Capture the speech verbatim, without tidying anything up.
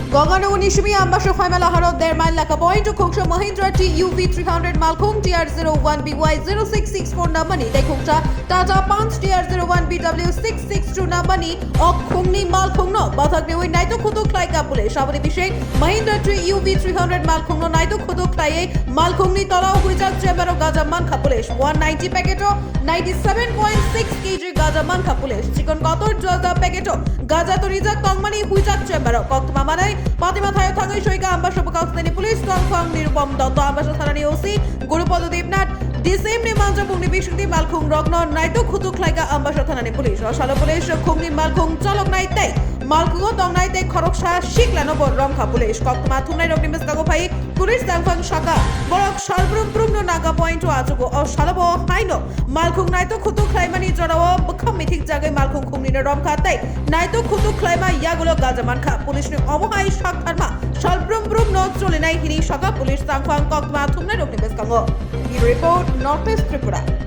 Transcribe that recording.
Ganganagar ni simi Ambasa phaima laharo der mile laka point o khungsa Mahindra T U V three hundred malkhung T R zero one B Y zero six six four number ni tei khungsa Tata Punch T R zero one B W six six two number ni o khungni malkhungno bathak riwi naitok khutuk khlaika police. Aboni bising Mahindra T U V three hundred malkhungno naitok khutuk khlaiwi malkhungni tolao huijak chamber o gaja mankha police. One ninety packet o ninety seven point six K G gaja mankha police. Chikon kotor juda juda packet o gaja torijak tongmani huijak chamber o koktma manai patima thaio thangwi soika Ambasa bwkak sani police tongphang Nirupom Dotto, Ambasa thanani O C Gurupodo Debnath, D C M ni manjabungni bisingtwi malkhung rokno naitok khutuk khlaika Ambasa thanani police. O salo police khungni malkhung choloknai tei malkhungo tongnai tei khoroksa siklano bo romkha police. Koktma thumnai rokni bwskango phai police tangphang saka borok salbrum brumno naga point o achugo. O salo bo haino malkhung naitok khutuk khlaimani jorao bwkhak mithik jagwi malkhung khungnino romkha tei naitok khutuk khlaima yagulo gaja mankha. Police ni omo hai sak tharma salbrum brumno cholinai hini saka police tangphang koktma thumnai rokni bwskango. Bureau Report, North East Tripura.